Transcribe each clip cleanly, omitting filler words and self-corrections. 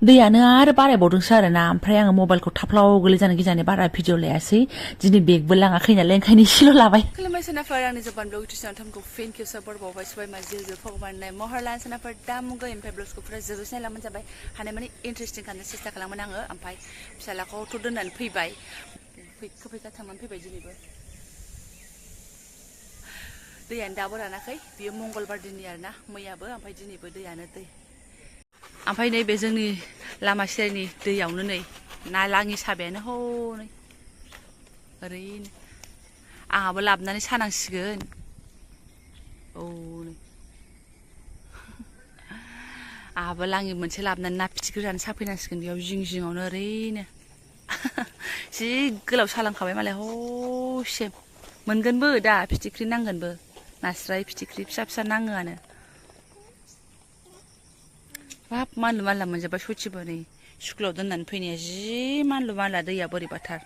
दैयानो आरो बारायबावदोंसो आरोना ओमफ्राय आङो मबाइलखौ थाफ्लाव गोलैजानो गिजानो बारा भिडिअ लायासै दिनै बेगबो लाङाखै नालाय ओंखायनो एसेल' लाबाय खुलुमबाय सोनाफोर आंनि जबानब्लग इउटिउब थामखौ फिन खेबसे बरबावबाय सबाय मा जिल भगबान महरलान सोनाफोर दा मुगै ओमफ्राय ब्लग्सखौ फुरा जोबोसै लामोन जाबाय हानाय माने इन्टारेस्टिं खालामनो सेस्था खालामोन आङो ओमफ्राय फिसालाखौथ' दोननानै फैबाय फैखा थांनानै फैबाय दिनैबो दैयानो दाबो रानाखै बियो मंगलबार दिननि आरोना मैयाबो ओमफ्राय दिनैबो दैयानो दै ओमफ्राय नैबे जोंनि लामा सेरनि दैयावनो नै ना लाङि साबायानो हनै ओरैनो आंहाबो लाबोनानै सानांसिगोन औ नै आंहाबो लाङि मोनसे लाबोनानै ना फिथिख्रि जानो साफैनांसिगोन बेयाव जिं जिङावनो ओरैनो जि गोलाव सालांखाबाय मालाय हसे मोनगोनबो दा फिथिख्रि नांगोनबो नास्राय फिथिख्रि फिसा फिसा नाङोआनो बाब मानलु मानला मोनजोब्बाय सयथिबो नै स्कुलाव दोननानै फैनाया जि मानलु मानला दैया बोरैबाथार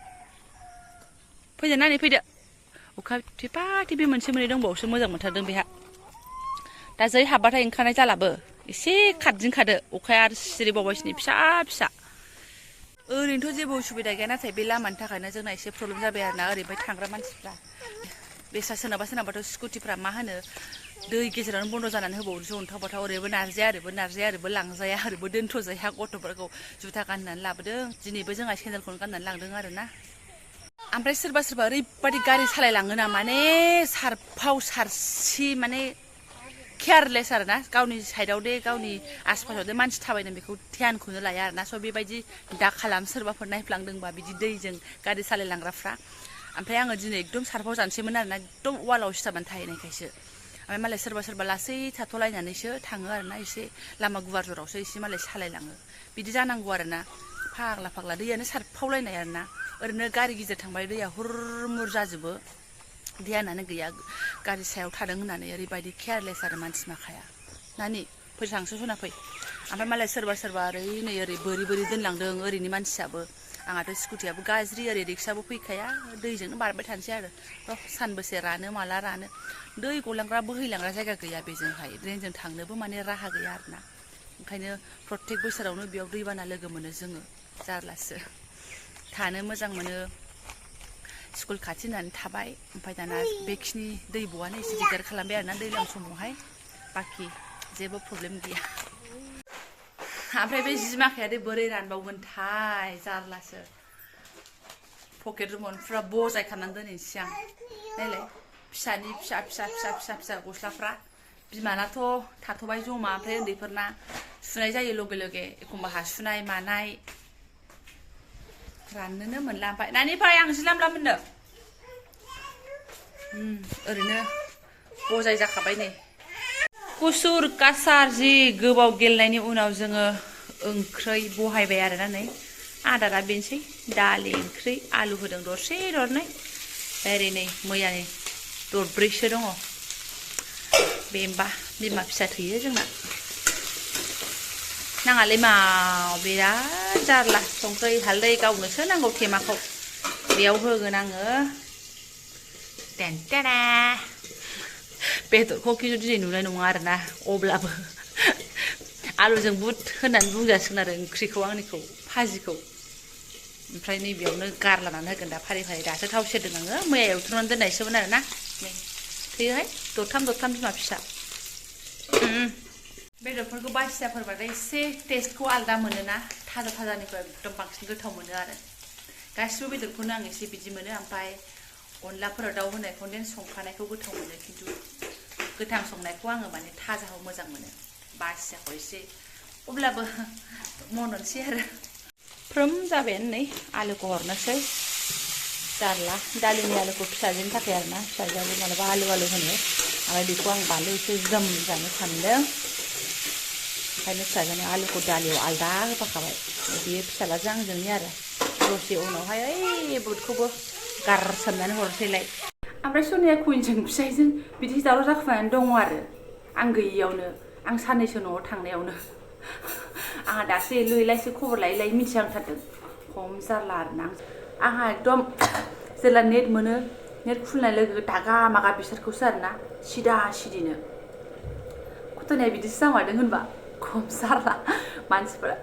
फैदो नानि फैदो अखा थेफा थेफि मोनसे मोननै दंबावोसो मोजां मोनथारदों बेहा दा जै हाबबाथाय ओंखारनाय जालाबो एसे खारदिंखादो अखाया आरो सिरिबावबायसो नै फिसा फिसा ओरैनोथ' जेबो उसुबिदा गैया नाथाय बे लामानि थाखायनो जोंना एसे प्रब्लेम जाबाय आरोना ओरैहाय थांग्रा मानसिफ्रा बेसा सोरनाबाथ' स्कुटिफ्रा मा होनो दै गेजेरावनो बन्द' जानानै होबावोसो अन्थाव बाथाव ओरैबो नारजाया ओरैबो लांजाया ओरैबो दोनथ'जाया गथ'फोरखौ जुथा गाननानै लाबोदों दिनैबो जोंहा सेन्देलखौनो गाननानै लांदों आरोना ओमफ्राय सोरबा ओरैबायदि गारि सालायलाङो ना माने सारफाव सारसि माने केयारलेस आरोना गावनि साइडआव दे गावनि आसपासाव दे मानसि थाबायदों बेखौ ध्यानखौनो लाया आरोना स' बेबायदि दा खालाम सोरबाफोर नायफ्लांदोंबा बिदि दैजों गारि सालायलांग्राफ्रा ओमफ्राय आङो दिनै एकदम सारफाव जानोसैमोन आरोना एकदम वालाव सिथाबनानै थाहैनायखायसो ओमफ्राय मालाय सोरबा लासै थाथ'लायनानैसो थाङो आरोना एसे लामा गुवार जरावसो एसे मालाय सालायलाङो बिदि जानांगौ आरोना फाग्ला दैयानो सारफावलायनाय आरोना ओरैनो गारि गिदिर थांबाय दैया हुरमुर जाजोबो ध्यानानो गैया गारि सायाव थादों होननानै ओरैबायदि केयारलेस आरो मानसि माखाया नानि फैसांसो होना फै ओमफ्राय मालाय सोरबा ओरै बोरि दोनलांदों ओरैनि मानसियाबो आंहाथ' स्कुटियाबो गाज्रि ओरै रिक्साबो फैखाया दैजोंनो बारबाय थानोसै आरो सानबेसे रानो माला रानो दै गलांग्रा बोहैलांग्रा जायगा गैया बेजोंहाय ड्रेनजों थांनोबो माने राहा गैया आरोना ओंखायनो प्रत्येक बोसोरावनो बेयाव दैबाना लोगो मोनो जोङो जारलासो थानो मोजां मोनो स्कुल खाथि होननानै थाबाय ओमफ्राय दाना बेखिनि दैब'आनो एसे दिगदार खालामबाय आरोना दैज्लां समावहाय बाखि जेबो प्रब्लेम गैया ओमफ्राय बे जि माखाया बोरै रानबावगोनथाय जारलासो पकेट रुमावनो फुरा बजाय खालामनानै दोनहैनोसै आं नायलाय फिसानि फिसा गस्लाफ्रा बिमानाथ' थाथ'बाय जमा ओमफ्राय उन्दैफोरना सुनाय जायो लगे एखमबा हासुनाय मानाय राननोनो मोनला ओमफ्राय नानिफ्राय आं जि लाम मोननो ओरैनो बजाय जाखाबाय नै कुसुर कासार जि गोबाव गेलेनायनि उनाव जोङो ओंख्रै बहायबाय आरोना नै आदारा बेनोसै दालि ओंख्रि आलु होदों दरनै ओरै नै मैयानि दरब्रैसो दङ बेनोबा बिमा फिसा थैयो जोंना नाङालै बिराद जारला संख्रै हालदै गावनोसो नांगौ थेमाखौ बेयाव होगोन आङो टेनटेना बेदरखौ खिन्थु दिनै नुनाय नङा आरोना अब्लाबो आलुजों बुट होननानै बुंजासिगोन आरो ओंख्रिखौ आंनिखौ भाजिखौ ओमफ्राय नैबेयावनो गारलानानै होगोन दा फारि दासो थाव सेरदों आङो मैया एवथ्रमनानै दोननायसोमोन आरोना नै थैयोहाय दरथाम बिमा फिसा बेदरफोरखौ बासियाफोरबाथाय एसे टेस्टखौ आलदा मोनोना थाजानिफ्राय एकदम बांसिन गोथाव मोनो आरो गासिबो बेदरखौनो आं एसे बिदि मोनो ओमफ्राय अनलाफोराव दाउ होनायखौ संखानायखौ गोथाव मोनो खिन्थु गोथां संनायखौ आङो माने थाजाखौ मोजां मोनो बासियाखौ एसे अब्लाबो मननोसै आरो फ्रोम जाबायानो नै आलुखौ हरनोसै जारला दालिनि आलुखौ फिसाजोनि थाखाय आरोना फिसाजोआबो मालाबा आलु होनो ओमफ्राय बेखौ आं बानलु एसे ज्रोम जानो सानदों ओंखायनो फिसाजोनो आलुखौ दालियाव आलदा होफाखाबाय बेयो फिसालाजों आंजोंनि आरो दसे उनावहाय ओइ बुटखौबो गारसोमनानै हरसैलाय ओमफ्राय सनिया कुइनजों फिसाइजों बिदि दावराव जाखुमानानै दङ आरो आं गैयियावनो आं साननैसो न'आव थांनायावनो आंहा दासो एलु खबर लायै मिथिहांथारदों खम जारला आरोना आंहा एकदम जेला नेट मोनो नेट खुलिनाय लोगो दागा मागा बिसोरखौसो आरोना सिदिनो खथ'नाया बिदिसो जामारदों होनबा खम जारला मानसिफोरा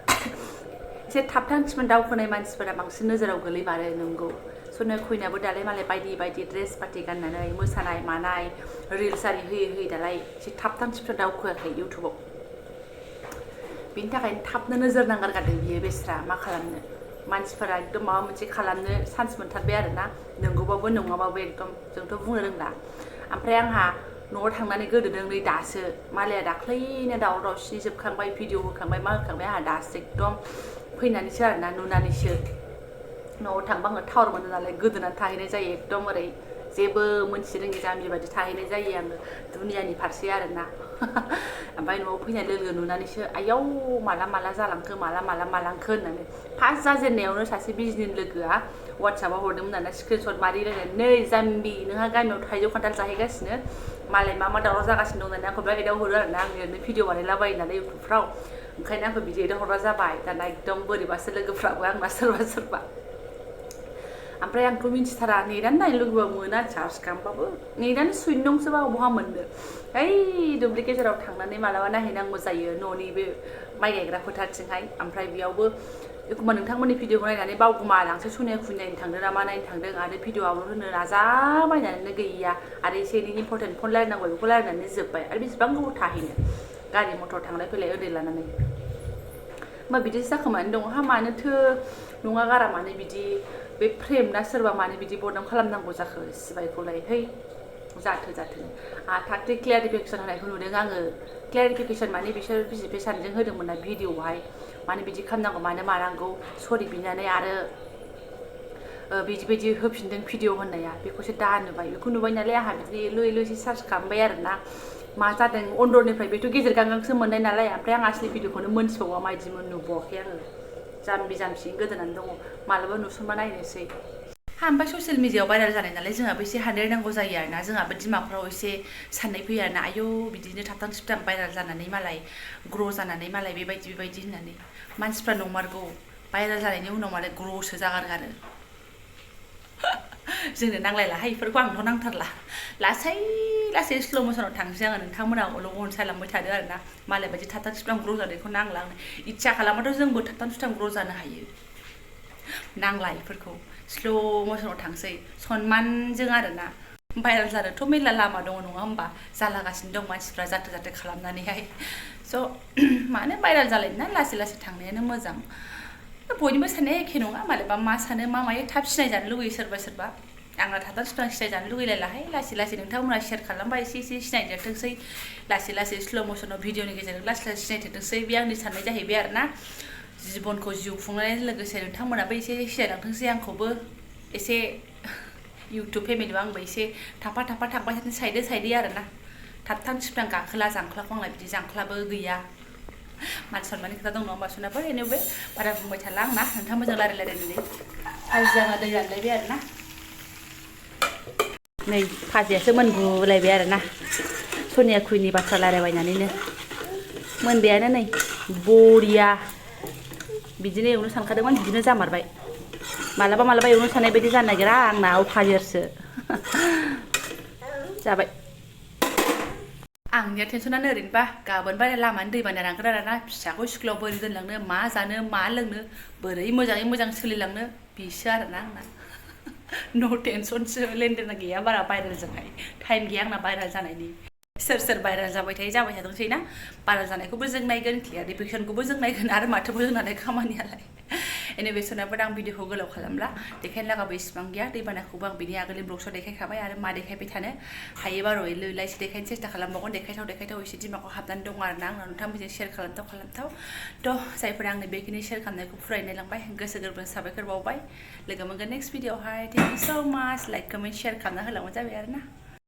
एसे थाबथांथिमोन दावखोनाय मानसिफोरा बांसिन नोजोराव गोलैमारो नंगौ सनिया कुइनाबो दालाय मालाय बायदि बायदि ड्रेस पार्टि गाननानै मोसानाय मानाय रिल्स आरि होयै होयै दालाय एसे थाबथांथिफ्रा दावखोआखै इउटुबाव बिनि थाखायनो थाबनो नोजोर नांगारगारदों बियो बेस्रा मा खालामनो मानसिफोरा एकदम माबा मोनसे खालामनो चान्स मोनथारबाय आरो ना नंगौबाबो नङाबाबो एकदम जोंथ' बुंनो रोंला ओमफ्राय आंहा न'आव थांनानै गोदोदों नै दासो मालाया दाख्लैनो दावराव दावसिनि जोबखांबाय भिडिअ होखांबाय मा होखांबाय आंहा दासो एकदम फैनानैसो आरोना नुनानैसो न'आव थांबा आङो टावार मोनो नालाय गोदोनानै थाहैनाय जायो एकदम ओरै जेबो मोनथि रोङि जाम्बि बायदि थाहैनाय जायो आङो दुनियानि फारसे आरोना ओमफ्राय न'आव फैनाय लोगो नुनानैसो आयाव माला माला जालांखो माला माला मालांखो होननानै फार्स्ट जाजेननायावनो सासे बिजनि लोगोआ वाट्सएपाव हरदोंमोन आरोना स्क्रिनशट मारि रायलायनानै नै जाम्बि नोंहा गामियाव थाइजौ खान्थाल जाहैगासिनो मालाय मा दावराव जागासिनो दं होननानै आंखौ बिराद एदाव हरो आरोना आं ओरैनो भिडिअ बानायलाबायो नालाय इउटुबफ्राव ओंखायनो आंखौ बिदि एदाव हरग्रा जाबाय दाना एकदम बोरैबासो लोगोफ्राबो आंना सोरबा सोरबा ओमफ्राय आंथ' मिन्थिथारा नेटानो नायनो लुगैबाबो मोना चार्ज खालामबाबो नेटानो सुइट दंसोबा बहा मोननो ओइ दुब्लि गेजेराव थांनानै मालाबा नायहैनांगौ जायो न'नि बे माइ गायग्रा फोथारथिंहाय ओमफ्राय बेयावबो एखमबा नोंथांमोननि भिडिअखौ नायनानै बावगोमालांसै सनिया कुइन नायनो थांदों ना मा नायनो थांदों आरो भिडिअ आपल'ड होनो नाजाबायनानैनो गैया आरो एसे एनै इम्परटेन्ट फन रायलायनांगौ बेखौ रायलायनानै जोब्बाय आरो बेसेबां गोबाव थाहैनो गारि मटर थांलाय फैलाय ओरै लानानै मा बिदिसो जाखोमानानै दङ हा मानोथो नङा गारा मानो बिदि बे फ्रेम ना सोरबा मानो बिदि बदनाम खालामनांगौ जाखो सिबायखौलाय है जाथो थाख्रि क्लियारिफिकेसन होनायखौ नुदों आङो क्लियारिफिकेसन माने बिसोर बिजिपि सानजों होदोंमोन ना भिडिअआवहाय माने बिदि खालामनांगौ मानो मानांगौ सरि बिनानै आरो बिदि होफिनदों भिडिअ होननाया बेखौसो दा नुबाय बेखौ नुबाय नालाय आंहा बिदि लुयै लुयैसो सार्च खालामबाय आरोना मा जादों अन्दरनिफ्राय बेथ' गेजेर गांगांसो मोननाय नालाय ओमफ्राय आं असलि भिडिअखौनो मोनथिबावा मायदिमोन नुबावाखै आङो जाम्बि जाम्बियैनो गोदोनानै दङ मालाबा नुसनबा नायनोसै हा ओमफ्राय ससियेल मिडियायाव भाइरेल जानाय नालाय जोंहाबो एसे हान्देरनांगौ जायो आरोना जोंहाबो दिमागफ्राव एसे साननाय फैयो आरोना आयौ बिदिनो थाबथां थिबथां भाइरेल जानानै मालाय ग्र' जानानै मालाय बेबायदि होननानै मानसिफ्रा नंमारगौ भाइरेल जानायनि उनाव मालाय ग्र'सो जागारगारो जोंनो नांलायलाहाय बेफोरखौ आंथ' नांथारला लासै स्ल' मसनाव थांसै आङो नोंथांमोनाल' अनसायलांबाय थादो आरोना मालाय बायदि थाबथां थिबथां ग्र' जानायखौ नांला आंनो इच्छा खालामबाथ' जोंबो थाबथां थिबथां ग्र' जानो हायो नांला बेफोरखौ स्ल' मसनाव थांसै सनमानजों आरोना भाइरेल जानोथ' मेरला लामा दङ नङा होमबा जालागासिनो दं मानसिफ्रा जाथो खालामनानैहाय स' मानो भाइरेल जालायनो ना लासै थांनायानो मोजां बयनिबो साननाया एखे नङा मालाबा मा सानो मा मायो थाब सिनायजानो लुगैयो सोरबा आंना थाबथां थिबथां सिनायजानो लुगैलायलाहाय लासै नोंथांमोना शेयार खालामबा एसे सिनायजाथोंसै लासै स्ल' मसनाव भिडिअनि गेजेरजों लासै सिनायथोंसै बे आंनि साननाय जाहैबाय आरोना जिबनखौ जिउ खुंनायजों लोगोसे नोंथांमोनाबो एसे सिनायलांथोंसै आंखौबो एसे इउटुब फेमिलियाव आंबो एसे थाफा थांबाय थानो साइडै आरोना थाबथां थिबथां गाखोला जांख्लाखौ आंलाय बिदि जांख्लाबो गैया मान सनमाननि खोथा दं नङा होमबा सनाफोर एनेबो बारा बुंबाय थाला आंना नोंथांमोनजों रायलायनानै फाजिया दै रानलायबाय आरोना नै फाजियासो मोनगुलायबाय आरोना सनिया कुइननि बाथ्रा रायलायबायनानैनो मोनबायानो नै बरिया बिदिनो एवनो सानखादोंमोन बिदिनो जामारबाय मालाबा एवनो साननाय बायदि जानो नागिरा आंना फाजियासो जाबाय आंनिया टेनसनानो ओरैनोबा गाबोन बारा लामानि दैबाना नांगोन आरोना फिसाखौ स्कुलाव बोरै दोनलांनो मा जानो मा लोंनो बोरै मोजाङै मोजां सोलिलांनो बेसो आरोना आंना न' टेनसनसो लेनदेना गैया बारा भाइरेलजोंहाय टाइम गैया आंना भाइरेल जानायनि सोर भाइरेल जाबाय थादोंसै ना भाइरेल जानायखौबो जों नायगोन क्लियारिफिकेसनखौबो जों नायगोन आरो माथोबो जोंनालाय खामानियालाय एनिवे सोनाबा आं भिडिअखौ गोलाव खालामला देखायनो लागाबो इसिबां गैया दैबानाखौबो आं बिनि आगोलनि ब्लगसआव देखायखाबाय आरो मा देखायबाय थानो हायोबा र'यलायसो देखायनो सेस्था खालामबावगोन देखायथाव एसे दिमागाव हाबनानै दं आरोना आंनाव नोंथांमोनजों शेयार खालामथाव थ' जायफोरा आंनो बेखिनि शेयार खालामनायखौ फरायनाय लांबाय गोसो गोरबोजों साबायखर बावबाय लोगो मोनगोन नेक्स्ट भिडिअआवहाय थेंक इउ स' माच लाइक कमेन्ट शेयार खालामना होलांबानो जाबाय आरोना